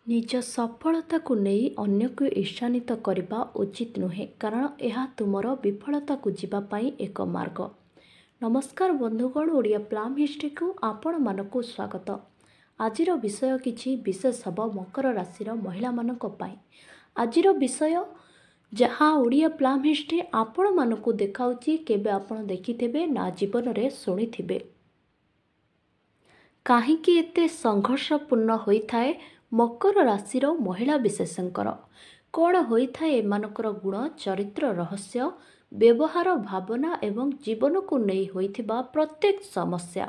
ନିଜ ସଫଳତାକୁ ନେଇ ଅନ୍ୟକୁ ଈର୍ଷାନ୍ୱିତ କରିବା ଉଚିତ ନୁହେଁ, କାରଣ ଏହା ତୁମର ବିଫଳତାକୁ ଯିବା ପାଇଁ ଏକ ମାର୍ଗ। ନମସ୍କାର ବନ୍ଧୁଗଣ, ଓଡ଼ିଆ ପ୍ଲାମ୍ ହିଷ୍ଟ୍ରିକୁ ଆପଣମାନଙ୍କୁ ସ୍ୱାଗତ। ଆଜିର ବିଷୟ କିଛି ବିଶେଷ ହେବ ମକର ରାଶିର ମହିଳାମାନଙ୍କ ପାଇଁ। ଆଜିର ବିଷୟ ଯାହା ଓଡ଼ିଆ ପ୍ଲାମ୍ ହିଷ୍ଟ୍ରି ଆପଣମାନଙ୍କୁ ଦେଖାଉଛି, କେବେ ଆପଣ ଦେଖିଥିବେ ନା ଜୀବନରେ ଶୁଣିଥିବେ। କାହିଁକି ଏତେ ସଂଘର୍ଷପୂର୍ଣ୍ଣ ହୋଇଥାଏ ମକର ରାଶିର ମହିଳା ବିଶେଷଙ୍କର? କ'ଣ ହୋଇଥାଏ ଏମାନଙ୍କର ଗୁଣ, ଚରିତ୍ର, ରହସ୍ୟ, ବ୍ୟବହାର, ଭାବନା ଏବଂ ଜୀବନକୁ ନେଇ ହୋଇଥିବା ପ୍ରତ୍ୟେକ ସମସ୍ୟା,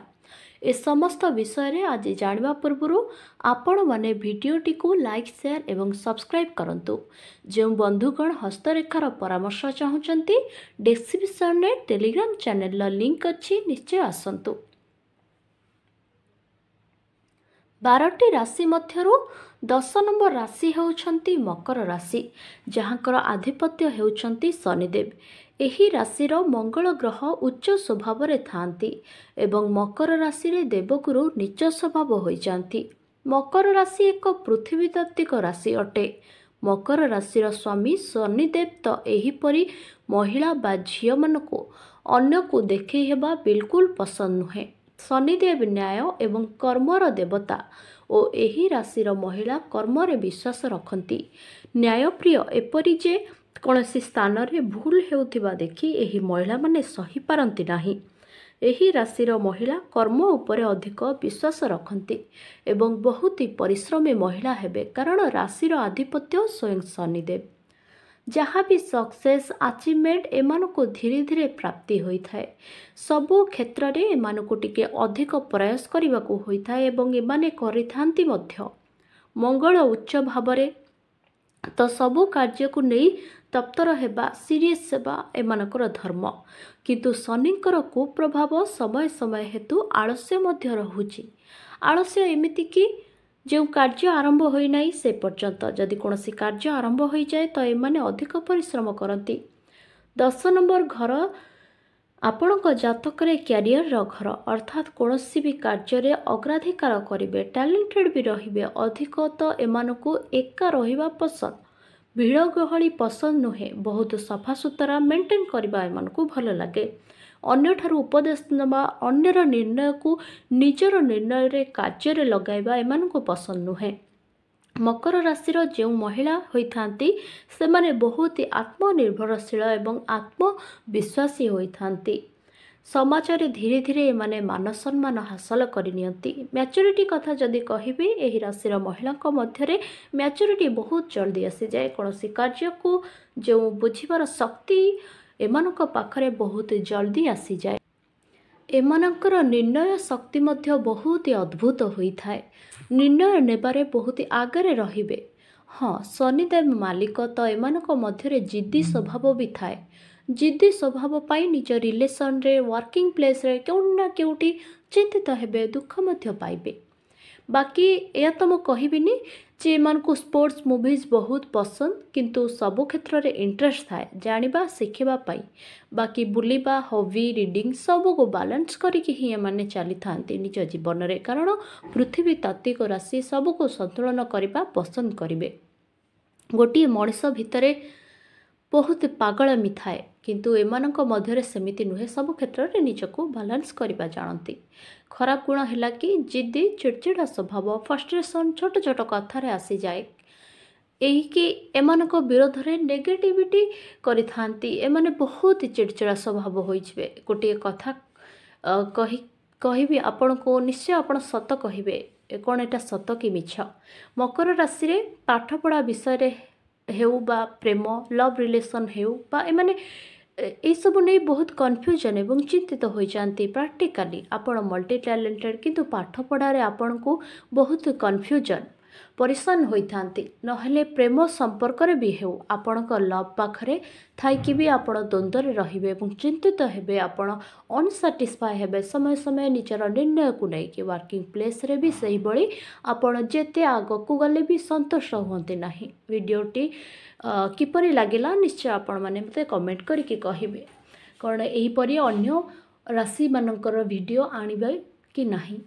ଏ ସମସ୍ତ ବିଷୟରେ ଆଜି ଜାଣିବା ପୂର୍ବରୁ ଆପଣମାନେ ଭିଡ଼ିଓଟିକୁ ଲାଇକ୍, ସେୟାର ଏବଂ ସବସ୍କ୍ରାଇବ୍ କରନ୍ତୁ। ଯେଉଁ ବନ୍ଧୁଗଣ ହସ୍ତରେଖାର ପରାମର୍ଶ ଚାହୁଁଛନ୍ତି, ଡେସ୍କ୍ରିପସନ୍ରେ ଟେଲିଗ୍ରାମ ଚ୍ୟାନେଲର ଲିଙ୍କ୍ ଅଛି, ନିଶ୍ଚୟ ଆସନ୍ତୁ। 12ଟି ରାଶି ମଧ୍ୟରୁ 10 ନମ୍ବର ରାଶି ହେଉଛନ୍ତି ମକର ରାଶି, ଯାହାଙ୍କର ଆଧିପତ୍ୟ ହେଉଛନ୍ତି ଶନିଦେବ। ଏହି ରାଶିର ମଙ୍ଗଳ ଗ୍ରହ ଉଚ୍ଚ ସ୍ୱଭାବରେ ଥାଆନ୍ତି ଏବଂ ମକର ରାଶିରେ ଦେବଗୁରୁ ନୀଚ ସ୍ୱଭାବ ହୋଇଯାଆନ୍ତି। ମକର ରାଶି ଏକ ପୃଥିବୀତାତ୍ତ୍ୱିକ ରାଶି ଅଟେ। ମକର ରାଶିର ସ୍ୱାମୀ ଶନିଦେବ, ତ ଏହିପରି ମହିଳା ବା ଝିଅମାନଙ୍କୁ ଅନ୍ୟକୁ ଦେଖେଇ ହେବା ବିଲକୁଲ ପସନ୍ଦ ନୁହେଁ। ଶନିଦେବ ନ୍ୟାୟ ଏବଂ କର୍ମର ଦେବତା ଓ ଏହି ରାଶିର ମହିଳା କର୍ମରେ ବିଶ୍ୱାସ ରଖନ୍ତି। ନ୍ୟାୟପ୍ରିୟ ଏପରି ଯେ କୌଣସି ସ୍ଥାନରେ ଭୁଲ ହେଉଥିବା ଦେଖି ଏହି ମହିଳାମାନେ ସହିପାରନ୍ତି ନାହିଁ। ଏହି ରାଶିର ମହିଳା କର୍ମ ଉପରେ ଅଧିକ ବିଶ୍ୱାସ ରଖନ୍ତି ଏବଂ ବହୁତ ପରିଶ୍ରମୀ ମହିଳା ହେବେ, କାରଣ ରାଶିର ଆଧିପତ୍ୟ ସ୍ୱୟଂ ଶନିଦେବ। ଯାହା ବି ସକ୍ସେସ୍, ଆଚିଭମେଣ୍ଟ ଏମାନଙ୍କୁ ଧୀରେ ଧୀରେ ପ୍ରାପ୍ତି ହୋଇଥାଏ। ସବୁ କ୍ଷେତ୍ରରେ ଏମାନଙ୍କୁ ଟିକେ ଅଧିକ ପ୍ରୟାସ କରିବାକୁ ହୋଇଥାଏ ଏବଂ ଏମାନେ କରିଥାନ୍ତି ମଧ୍ୟ। ମଙ୍ଗଳ ଉଚ୍ଚ ଭାବରେ ତ ସବୁ କାର୍ଯ୍ୟକୁ ନେଇ ତପ୍ତର ହେବା, ସିରିୟସ୍ ହେବା ଏମାନଙ୍କର ଧର୍ମ। କିନ୍ତୁ ଶନିଙ୍କର କୁପ୍ରଭାବ ସମୟ ସମୟ ହେତୁ ଆଳସ୍ୟ ମଧ୍ୟ ରହୁଛି। ଆଳସ୍ୟ ଏମିତିକି ଯେଉଁ କାର୍ଯ୍ୟ ଆରମ୍ଭ ହୋଇନାହିଁ ସେ ପର୍ଯ୍ୟନ୍ତ, ଯଦି କୌଣସି କାର୍ଯ୍ୟ ଆରମ୍ଭ ହୋଇଯାଏ ତ ଏମାନେ ଅଧିକ ପରିଶ୍ରମ କରନ୍ତି। 10 ନମ୍ବର ଘର ଆପଣଙ୍କ ଜାତକରେ କ୍ୟାରିୟରର ଘର, ଅର୍ଥାତ୍ କୌଣସି ବି କାର୍ଯ୍ୟରେ ଅଗ୍ରାଧିକାର କରିବେ, ଟ୍ୟାଲେଣ୍ଟେଡ଼ ବି ରହିବେ ଅଧିକ। ତ ଏମାନଙ୍କୁ ଏକା ରହିବା ପସନ୍ଦ, ଭିଡ଼ ଗହଳି ପସନ୍ଦ ନୁହେଁ। ବହୁତ ସଫାସୁତରା ମେଣ୍ଟେନ୍ କରିବା ଏମାନଙ୍କୁ ଭଲ ଲାଗେ। ଅନ୍ୟଠାରୁ ଉପଦେଶ ନେବା, ଅନ୍ୟର ନିର୍ଣ୍ଣୟକୁ ନିଜର ନିର୍ଣ୍ଣୟରେ କାର୍ଯ୍ୟରେ ଲଗାଇବା ଏମାନଙ୍କୁ ପସନ୍ଦ ନୁହେଁ। ମକର ରାଶିର ଯେଉଁ ମହିଳା ହୋଇଥାନ୍ତି, ସେମାନେ ବହୁତ ଆତ୍ମନିର୍ଭରଶୀଳ ଏବଂ ଆତ୍ମବିଶ୍ୱାସୀ ହୋଇଥାନ୍ତି। ସମାଜରେ ଧୀରେ ଧୀରେ ଏମାନେ ମାନ ସମ୍ମାନ ହାସଲ କରିନିଅନ୍ତି। ମ୍ୟାଚୁରିଟି କଥା ଯଦି କହିବି, ଏହି ରାଶିର ମହିଳାଙ୍କ ମଧ୍ୟରେ ମ୍ୟାଚୁରିଟି ବହୁତ ଜଲ୍ଦି ଆସିଯାଏ। କୌଣସି କାର୍ଯ୍ୟକୁ ଯେଉଁ ବୁଝିବାର ଶକ୍ତି ଏମାନଙ୍କ ପାଖରେ ବହୁତ ଜଲ୍ଦି ଆସିଯାଏ। ଏମାନଙ୍କର ନିର୍ଣ୍ଣୟ ଶକ୍ତି ମଧ୍ୟ ବହୁତ ଅଦ୍ଭୁତ ହୋଇଥାଏ। ନିର୍ଣ୍ଣୟ ନେବାରେ ବହୁତ ଆଗରେ ରହିବେ। ହଁ, ଶନିଦେବ ମାଲିକ, ତ ଏମାନଙ୍କ ମଧ୍ୟରେ ଜିଦ୍ଦି ସ୍ୱଭାବ ବି ଥାଏ। ଜିଦ୍ଦି ସ୍ୱଭାବ ପାଇଁ ନିଜ ରିଲେସନରେ, ୱାର୍କିଂ ପ୍ଲେସ୍ରେ କେଉଁଠି ନା କେଉଁଠି ଚିନ୍ତିତ ହେବେ, ଦୁଃଖ ମଧ୍ୟ ପାଇବେ। ବାକି ଏହା ତ ମୁଁ କହିବିନି ଯେ ଏମାନଙ୍କୁ ସ୍ପୋର୍ଟସ୍, ମୁଭିଜ୍ ବହୁତ ପସନ୍ଦ, କିନ୍ତୁ ସବୁ କ୍ଷେତ୍ରରେ ଇଣ୍ଟରେଷ୍ଟ ଥାଏ ଜାଣିବା, ଶିଖିବା ପାଇଁ। ବାକି ବୁଲିବା, ହବି, ରିଡ଼ିଂ ସବୁକୁ ବାଲାନ୍ସ କରିକି ହିଁ ଏମାନେ ଚାଲିଥାନ୍ତି ନିଜ ଜୀବନରେ, କାରଣ ପୃଥିବୀ ତାତ୍ତ୍ୱିକ ରାଶି ସବୁକୁ ସନ୍ତୁଳନ କରିବା ପସନ୍ଦ କରିବେ। ଗୋଟିଏ ମଣିଷ ଭିତରେ ବହୁତ ପାଗଳାମି ଥାଏ, କିନ୍ତୁ ଏମାନଙ୍କ ମଧ୍ୟରେ ସେମିତି ନୁହେଁ। ସବୁ କ୍ଷେତ୍ରରେ ନିଜକୁ ବାଲାନ୍ସ କରିବା ଜାଣନ୍ତି। ଖରାପ ଗୁଣ ହେଲା କି ଜିଦ୍ଦି, ଚିଡ଼ଚିଡ଼ା ସ୍ୱଭାବ, ଫ୍ରଷ୍ଟ୍ରେସନ୍ ଛୋଟ ଛୋଟ କଥାରେ ଆସିଯାଏ। ଏହିକି ଏମାନଙ୍କ ବିରୋଧରେ ନେଗେଟିଭିଟି କରିଥାନ୍ତି। ଏମାନେ ବହୁତ ଚିଡ଼ଚିଡ଼ା ସ୍ୱଭାବ ହୋଇଯିବେ। ଗୋଟିଏ କଥା କହି କହିବି ଆପଣଙ୍କୁ, ନିଶ୍ଚୟ ଆପଣ ସତ କହିବେ, କ'ଣ ଏଇଟା ସତ କି ମିଛ? ମକର ରାଶିରେ ପାଠପଢ଼ା ବିଷୟରେ ହେଉ ବା ପ୍ରେମ, ଲଭ୍ ରିଲେସନ୍ ହେଉ ବା ଏମାନେ ଏଇସବୁ ନେଇ ବହୁତ କନଫ୍ୟୁଜନ୍ ଏବଂ ଚିନ୍ତିତ ହୋଇଯାଆନ୍ତି। ପ୍ରାକ୍ଟିକାଲି ଆପଣ ମଲ୍ଟି ଟ୍ୟାଲେଣ୍ଟେଡ଼, କିନ୍ତୁ ପାଠପଢ଼ାରେ ଆପଣଙ୍କୁ ବହୁତ କନଫ୍ୟୁଜନ୍, ପରିଶାନ ହୋଇଥାନ୍ତି। ନହେଲେ ପ୍ରେମ ସମ୍ପର୍କରେ ବି ହେଉ, ଆପଣଙ୍କ ଲଭ୍ ପାଖରେ ଥାଇକି ବି ଆପଣ ଦ୍ୱନ୍ଦ୍ୱରେ ରହିବେ ଏବଂ ଚିନ୍ତିତ ହେବେ। ଆପଣ ଅନସାଟିସ୍ଫାଏ ହେବେ ସମୟ ସମୟ ନିଜର ନିର୍ଣ୍ଣୟକୁ ନେଇକି। ୱାର୍କିଂ ପ୍ଲେସ୍ରେ ବି ସେହିଭଳି, ଆପଣ ଯେତେ ଆଗକୁ ଗଲେ ବି ସନ୍ତୁଷ୍ଟ ହୁଅନ୍ତି ନାହିଁ। ଭିଡ଼ିଓଟି କିପରି ଲାଗିଲା ନିଶ୍ଚୟ ଆପଣମାନେ ମୋତେ କମେଣ୍ଟ କରିକି କହିବେ, କ'ଣ ଏହିପରି ଅନ୍ୟ ରାଶିମାନଙ୍କର ଭିଡ଼ିଓ ଆଣିବେ କି ନାହିଁ।